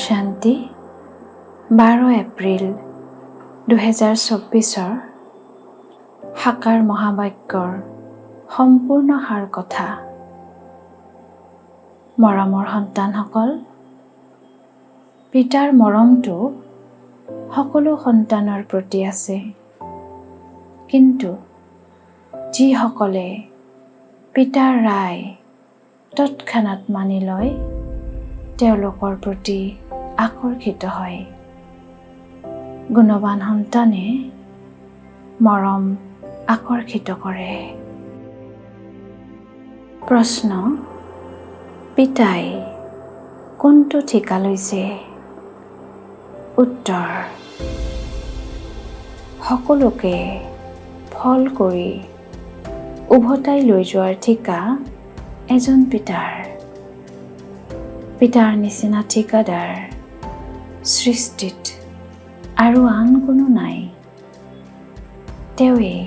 শান্তি। 12 এপ্ৰিল 2024ৰ সাকাৰ মহাবাক্যৰ সম্পূৰ্ণ সাৰ কথা। মৰমৰ সন্তানসকল, পিতাৰ মৰমটো সকলো সন্তানৰ প্ৰতি আছে, কিন্তু যিসকলে পিতাৰ ৰায় তৎক্ষণাত মানি লয়, তেওঁলোকৰ প্ৰতি আকৰ্ষিত হয়। গুণৱান সন্তানে মৰম আকৰ্ষিত কৰে। প্ৰশ্ন: পিতাই কোনটো ঠিকা লৈছে? উত্তৰ: সকলোকে ফল কৰি উভতাই লৈ যোৱাৰ ঠিকা এজন পিতাৰ। পিতাৰ নিচিনা ঠিকাদাৰ সৃষ্টিত আৰু আন কোনো নাই। তেওঁৱেই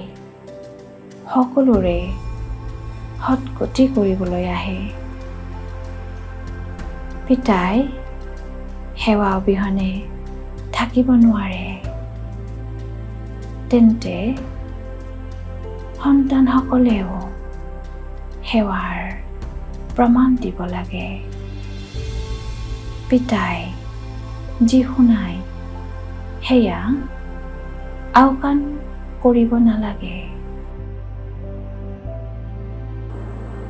সকলোৰে সৎগতি কৰিবলৈ আহে। পিতাই সেৱা অবিহনে থাকিব নোৱাৰে। তেন্তে সন্তানসকলেও সেৱাৰ প্ৰমাণ দিব লাগে। পিতাই যি শুনায়, সেয়া আওকাণ কৰিব নালাগে।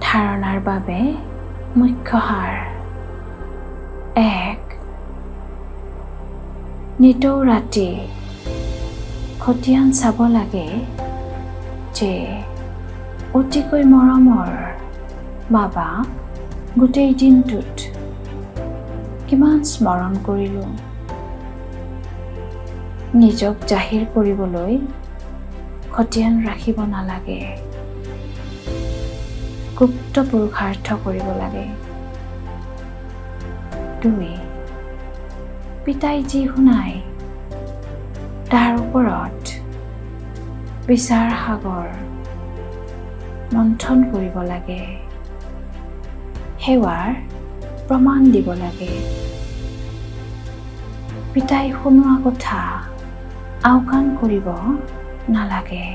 ধাৰণাৰ বাবে মুখ্য সাৰ। 1। নিতৌ ৰাতি খতিয়ান চাব লাগে যে অতিকৈ মৰমৰ বাবা গোটেই দিনটোত কিমান স্মৰণ কৰিলোঁ। নিজক জাহিৰ কৰিবলৈ খতিয়ান ৰাখিব নালাগে। গুপ্ত পুৰুষাৰ্থ কৰিব লাগে। 2। পিতাই যি শুনায়, তাৰ ওপৰত বিচাৰ সাগৰ মন্থন কৰিব লাগে। সেৱাৰ প্ৰমাণ দিব লাগে। পিতাই শুনোৱা কথা আওকাণ কৰিব নালাগে।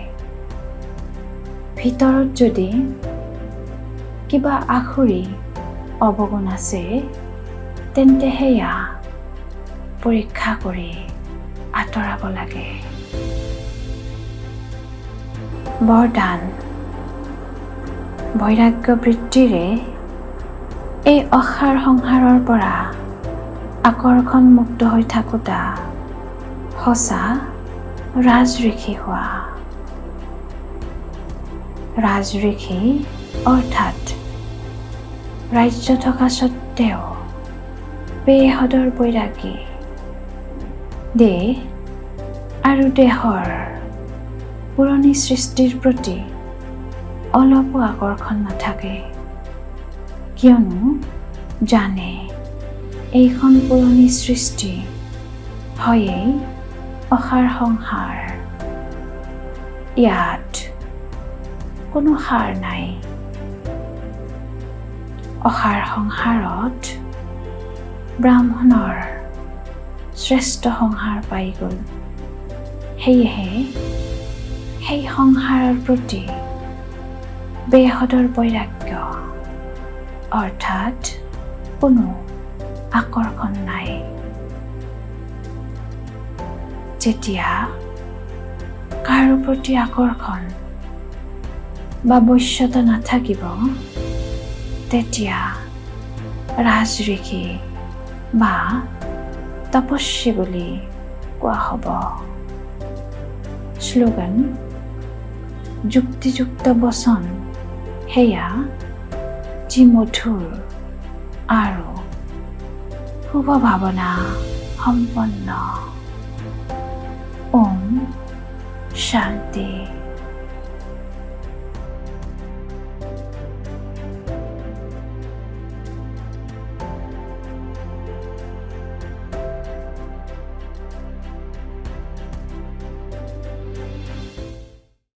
ভিতৰত যদি কিবা আসুৰি অৱগুণ আছে, তেন্তে সেয়া পৰীক্ষা কৰি আঁতৰাব লাগে। বৰদান: বৈৰাগ্য বৃত্তিৰে এই অসাৰ সংসাৰৰ পৰা আকৰ্ষণ মুক্ত হৈ থাকোঁতা সঁচা ৰাজঋষি হোৱা। ৰাজঋষি অৰ্থাৎ ৰাজ্য থকা স্বত্তেও বেহদৰ বৈৰাগী। দেহ আৰু দেহৰ পুৰণি সৃষ্টিৰ প্ৰতি অলপো আকৰ্ষণ নাথাকে, কিয়নো জানে এইখন পুৰণি সৃষ্টি হয়েই অসাৰ সংসাৰ, ইয়াত কোনো সাৰ নাই। অসাৰ সংসাৰত ব্ৰাহ্মণৰ শ্ৰেষ্ঠ সংসাৰ পাই গ'ল। সেয়েহে সেই সংসাৰৰ প্ৰতি বেহদৰ বৈৰাগ্য, অৰ্থাৎ কোনো আকৰ্ষণ নাই। যেতিয়া কাৰো প্ৰতি আকৰ্ষণ বা বশ্যতা নাথাকিব, তেতিয়া ৰাজঋষি বা তপস্বী বুলি কোৱা হ'ব। শ্লোগান: যুক্তিযুক্ত বচন সেয়া যি মধুৰ আৰু শুভ ভাৱনা সম্পন্ন। ওম শান্তি।